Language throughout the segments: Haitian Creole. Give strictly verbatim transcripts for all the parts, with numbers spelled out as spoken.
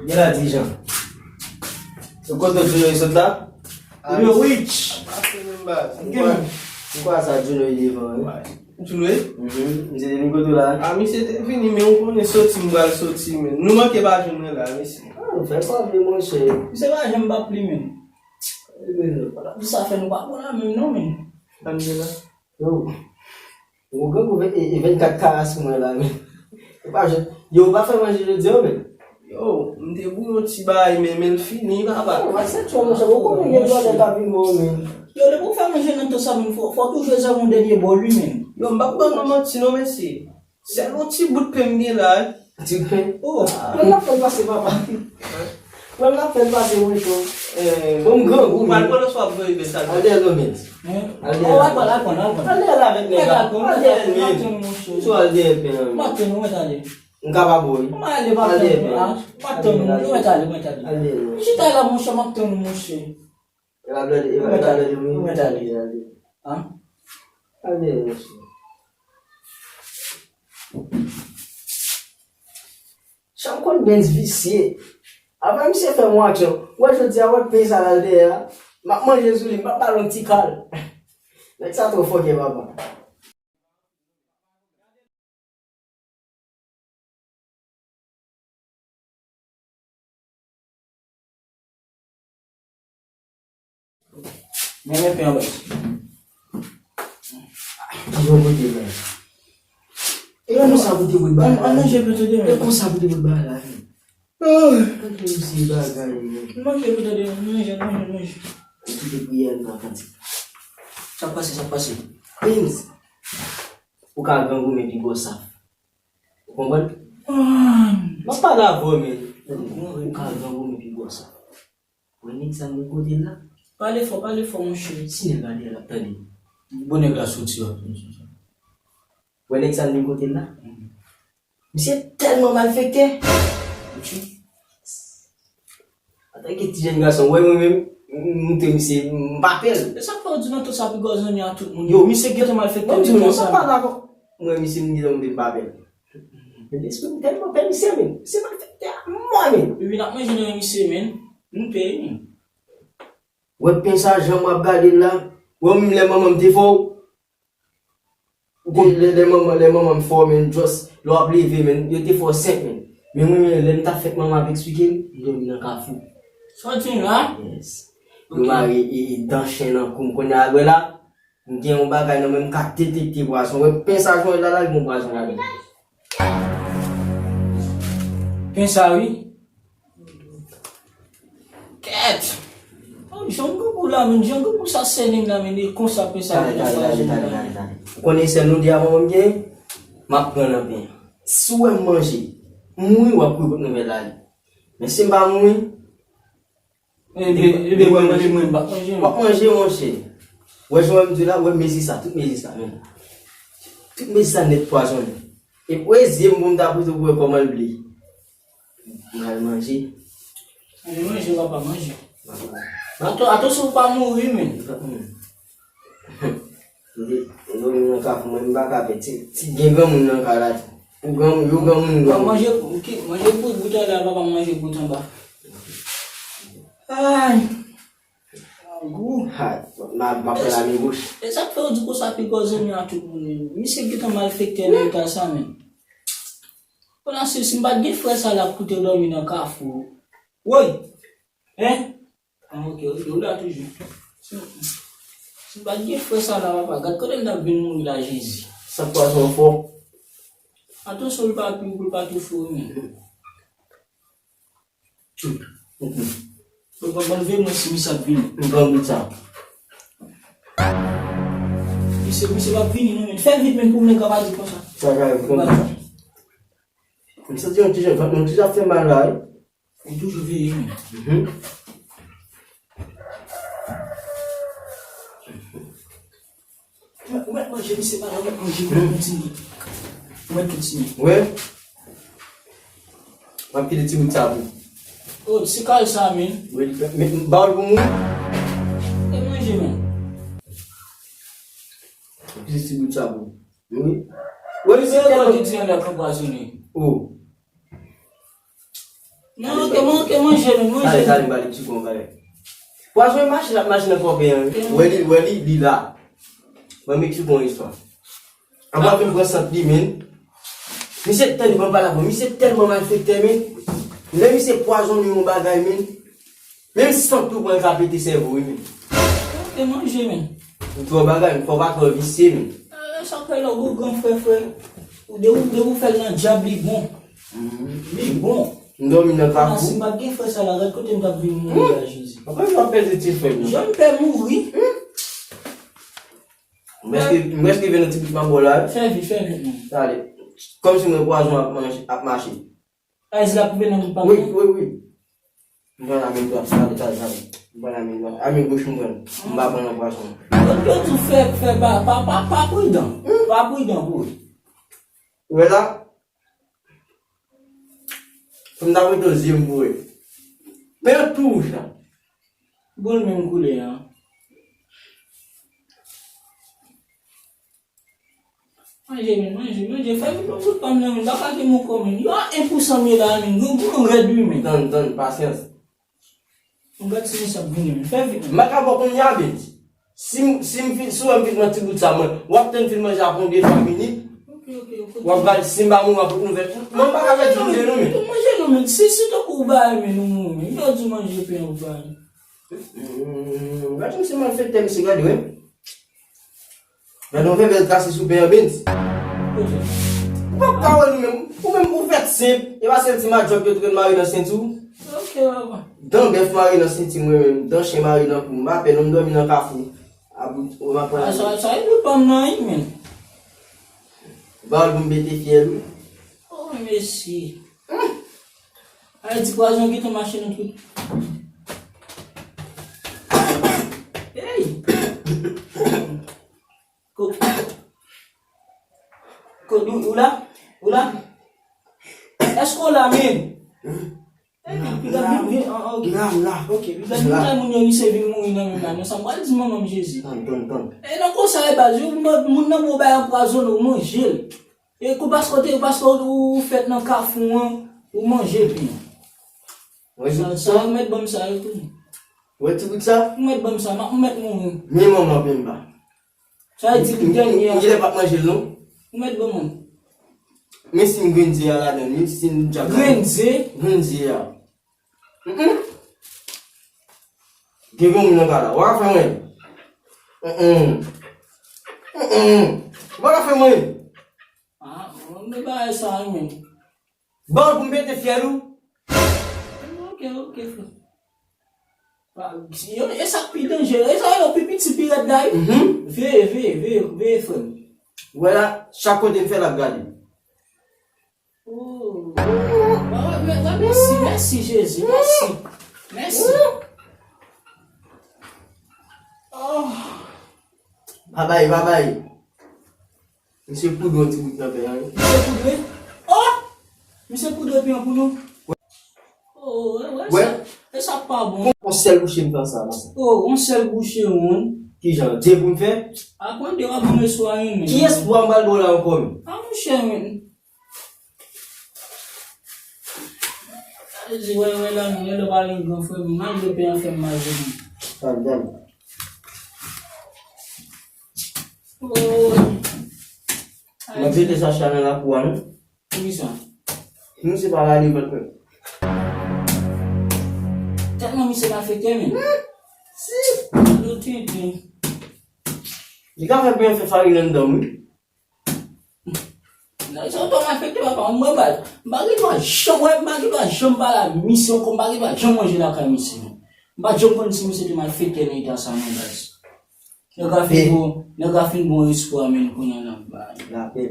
Gen la, Dijan. Se kote Junior sot la? Yo, Rich. Ap pase menm baz. M kwè sa Junior ye devan, wi. Junior? Mhm. Misye te vin kote w la? A, misye te vini, men ou konnen soti m pral soti, men. Nou manke pa jwenn mwen la, mesye. A, nou fè sa vre, monchè. Misye pa janm p ap li, men. Sa fè nou pa bon la menm non, men. Ann de la. Yo, ou grangou e, e vennkat kara sou mwen la, men. Ou pa jwenn. Yo, ou pa fè manje jodi a, men. Yo, m te bouyi yon ti bagay, men, men l fini, papa. Yo, va se tchò, monchè, ou konnen gen dwa de ka vin mò, men. Yo, depi ou fè manje nan tan sa, men, fò, fò toujou zanmi yon dènye bò, wi, men. Yo, m p ap ban nou manti, non, mesye. Sèl yon ti bout pen m gen la, wi. Ti pen? Oh, mwen l ap fè l pase, papa. Mwen l ap fè l pase, monchè. Bon, m grangou, ou pral pran nan swa bebe sa. Al dèyè non, men. Al dèyè la. Al dèyè la avèk nèg la. Al dèyè, men. Ou al dèyè pen an. M ap tann ou, mwen t ale. M ka pa bo, wi. M ale, m ap tann ou, ah. M ap tann ou, mwen t ale, mwen t ale. Al dèyè non. Chita la, monchè, m ap tann ou, monchè. E pa blòde, e pa blòde, wi. Mwen t ale. Al dèyè. An? Al dèyè, mesye. Chan konn Benz visye. Avan misye fè m yon aksyon. Wè jodi a, wè pen sa l al dèyè a. M ap manje sou li, m p ap ba l yon ti kal. Nèg sa twò fòkè, papa. Men, men pen an, baz. Ki jan w pote la? E konsa pou te bout bagay la. An manje pito de men. E konsa pou te bout bagay la, men. Antre misye bagay, men. Manje pito de men, manje, manje, manje. Ou kite priyè nan kantik. Sa pase, sa pase. Prince. Ou ka grangoumen pi gwo sa. Ou konprann? M ap pale avè w, men. Ou ka grangoumen pi gwo sa. Wè nèg sa nan kote l la? Pale fò, pale fò, monchè. Si nèg la dèyè l ap tande. Bon, nèg la soti, w ap tande sa. Wè nèg sa nan kote l la? Misye tèlman malfektè. Antanke ti jèn gason, wè mwen menm, m moute misye, m pa pè l. E sa k fè w di nan tout sa pi gwo zanmi a tout moun? Yo, misye gentan malfektè. Mwen di nou, sa pa dakò. Mwen, misye, m gentan moute, m pa pè l. Men lespri m tèlman pè misye, men. Misye malfektè a mò, men. Epi n ap manje nan men misye, men. M peye, men. Wè pen sa, jan m ap gade l la. Wè menm lè manman m te fè w. Ou konn lè, lè manman, lè manman m fè w, men, just, lè w ap leve, men, yo te fè w senp, men. Men mwen, men, lè m t ap fè manman ap eksplike m, m dòmi nan kafou. Sa w di m la? Yes. Yo mare e, e dan chen nan kou m. Kounye a, wè la, m gen yon bagay nan men m ka detekte pwazon. Wè pen sa jwenn la, la, gen yon pwazon ladan. Pen sa, wi. Kèt! Oh, jan grangou la, men, jan grangou sa sènen m la, men, e konsa pen sa. Tande, tande, tande, tande, tande, tande. Ou konnen sèl nou de a manman m gen? M ap pran nan pen. Si w wè m manje, m mouri, w ap kouri kot nouvèl la li. Men si m pa mouri, ebe, ebe, mwen, manje mwen, m pa manje, w ap manje, monchè. Wè, jan m di la, wè mezi sa, tout mezi sa, men. Tout mezi sa nèt pwazonnen. E pou e zye m pou m ta pote pou wè kòman l ble. M al manje. Manje, manje, papa, manje. Atò, atò, si w pa mouri, men. Tande, m dòmi nan kafou, mwen, m pa ka pè. Ti, ti gen granmoun nan kay la tou. Pou granmoun, yo granmoun, granmoun. Manje, manje pou bout anlè a, papa, manje bout anba. Ay! Grangou. Ay, m a, m ap pran la men goch. E sa k fè yo di konsa pi gwo zanmi a tout moun, men. Misye gentan malfektè nan eta sa, men. Kounye a, si, si m pa t gen frè sa la pou te dòmi nan kafou. Woy! Hein? Ah, ok, ok, ou la toujou. Si, si m pa t gen frè sa la, papa, gad kote m t ap vin mouri la, Jezi. Sa pwazon fò. Atansyon, l pa pi, l pa tou fò, men. Bon, bon, bon, veye mwen si misye ap vini. M pran bout sa. Misye, misye p ap vini, non, men. Fè vit, men, pou nèg la pa di konsa. Sa ka rive, pran bout sa. M santi yon ti jan, yon ti jan fè mal la, wi. Ou toujou veye, men. Mhm. Ou mèt, ou mèt manje, misye pa la, ou mèt manje, ou mèt kontinye. Ou mèt kontinye. Wi. M ap kite ti bout sa pou ou. Oh, se kal sa, men. Wi, men, ba w l pou mwen. E manje, men. M ap kite ti bout sa pou ou. Wi. Wi, se tèlman ki di anlè k anpwazonnen. Oh. Non, ok, man, ok, manje, men, manje. Talè, talè, m pale ti kon bagay. Pwazon e mache, l ap mache nan kòben an, wi. Wè li, wè li, li la. Mwen, Meksiko, yon istwa. Anvan ke m pran sant li, men. Misye tèlman pale avè m, misye tèlman malfektè, men. Lè misye pwazonnen yon bagay, men. Menm sant ou pran, ka pete sèvo, wi, men. Ok, manje, men. Ou twò bagay, men fò w pa twò visye, men. Ah, sa fè lè ou gran frè, frè. Ou de ou, de ou fè l nan dyab, li bon. Li bon. M dòmi nan kafou. Si m pa t gen frè sa la, gad kote m t ap vin mouri la, Jezi. Anpil w ap pèdi ti frè m nan. Jan m pè mouri. M prèske, m prèske vin nan ti bout manbo la, wi. Fè vit, fè vit, non. Talè. Kòmsi mwen pwazon ap manje, ap mache. Ay, di l ap koupe nan bout pa mwen. Wi, wi, wi. M pran la men dwat, talè, talè, talè. M pran la men dwat. A men goch m pran. M pa pran nan pwazon. Yo, yo di w fè, fè pa, pa, pa, pa pridan. Pa pridan pou ou. Ou wè la? Fò m ta mete w zye m pou wè. Men yo tou wouj la. Bon, menm koulè a. Manje, men, manje, manje. Fè vit pou tout pa m nan, men. Baka ki mon kò, men. Yo a en pou san m ye la, men. Granmoun rèd, wi, men. Tann, tann, pasyans. Ou gad si misye ap vini, men. Fè vit, men. M pa ka bò kounye a, Bens. Si m, si m fin, si w wè m fin pran ti bout sa, mwen, w ap tann fin manje apre yon de twa minit. Ok, ok, ok. W ap gade si m pa mouri an pot nouvèl. Mwen, m pa ka pèdi manje non, men. Manje non, men. Si, si tankou ou bay, men nou mouri, men. Yo di manje pen ou bay. Hmm, gade misye malfektè, misye gade, wi. Gade yon fè bèl trase sou pen an, Bens. Ou p ap ka wè nou menm. Ou menm ou fèt senp. E pa sèl ti madjòk yo t konn mare nan senti w. Ok, papa. Dan bèf mare nan senti mwen menm. Dan chen mare nan kou. M pa pè non, m dòmi nan kafou. A bout, ou m ap pran. Sa, sa e bout pa m nan, wi, men. Ba w l pou m pete fyèl ou. Oh, mesi. Ay, ti pwazon gentan mache nan tout. Hey! Ko-, ko-, ou, ou la? Ou la? Èske w la, men? Hey, piga vin, vin, ah, ah, ok. La, la. Ok, piga vin kay moun yo, misye vin mouri nan menm la. Non, sa m pral di manman m Jezi. Tann, tann, tann. E nan konsa e baz, yo, moun nan bon bay anpwazonnen w, manje l. E kou paske w te, paske w, ou fèt nan kafou an, ou manje pen. Sa, sa, ou mèt ban m sa yo tou. Ou wè ti bout sa? Ou mèt ban m sa, m ap, ou mèt mouri. Men manman pen ba. Sa vle di, dènye a. M genlè p ap manje l non. Ou mèt ban mwen. Men si m grenn ze a ladan l, men si m djab ladan l. Grenn ze? Grenn ze a. Mm, mm. Gen granmoun nan kay la. Ou pa ka fè mwen. Mm, mm. Mm, mm. Ou pa ka fè mwen. Ah, mwen bagay sa, wi, men. Ban pou m pete fyèl ou. Ok, ok, frè. Pa, si yo, e sa k pi danjere, e sa yo pi piti, pi rèd la, wi. Mhm. Veye, veye, veye, veye, frè m. Ou wè la, chak kote m fè l ap gade. Oh. Mèsi, mèsi, Jezi, mèsi. Mèsi. Oh. Babay, babay. Misye poudre yon ti bout nan pen an, wi. Misye poudre? Oh! Misye poudre pen an pou nou. Oh, wè, wè, wè. Sa, e sa pa bon. Yon sèl bouche m fè sa, konsa. Oh, yon sèl bouche, moun. Kijan? De pou m fè? Aprann de w ap bon meswa, wi, men. Kiyès pou m pral ba w la ankò, men? A, monchè, men. Jezi, wè, wè, la, nou, lè w pale gran frè m, malgre pen an fè m mal, jezi. Tann, tann. Oh. M ap jete sa chay nan lakou a, non. Poukisa? Nou se pa rale vant mwen. Tèlman misye malfektè, men. Si. Yo tenten. Li ka fè pen fè farin anndan m, wi. Nan, se yon tèlman malfektè, papa, mwen, baz. M pa gen dwa janm, wè, m pa gen dwa janm pale a misye ankò, m pa gen dwa janm manje lakay misye, non. M pa t janm konn si misye te malfektè nan eta sa, non, baz. Nèg la fin bon, nèg la fin bon espwa, men kounye a l ap bay. Lapèn.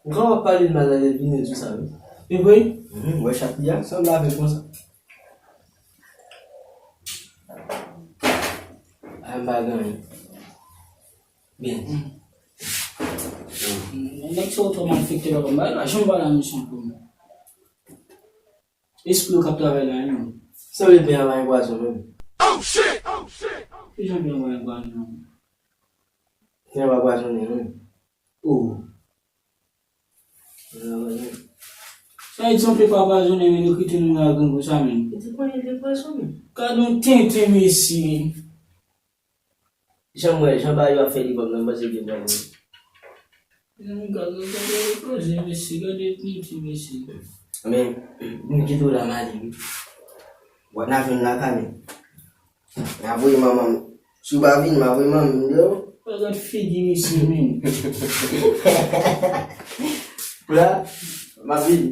Ou ka w ap pale l mal la, lè l vini, l di sa, wi. E vre? Mhm, wè chat li a, sanble avè l konsa. A, m pa gen anyen. Byen. Nèg sa yo twò malfektè, papa. M pa janm pale a misye ankò, non. Espri yo k ap travay la, non. Sanble byen anba yon pwazon, menm. Kijan byen anba yon pwazon, non? Byen anba pwazon, menm. Oh. Byen anba pwazon. Ayiti yon peyi pa pwazonnen, men nou kite moun la grangou sa menm. Li te konnen li te pwazonnen. Gade yon tenten mesye. Jan m wè, jan bagay yo ap fè li, bon, mwen panse li te pwazonnen. Gade, gade, gade koze mesye, gade tenten mesye. Men, m kite w la m ale wi. W ap nan jwenn lakay men. M ap voye manman m. Si w pa vini, m ap voye manman m deyò. Gade figi mesye menm. Pou la, m ap vini.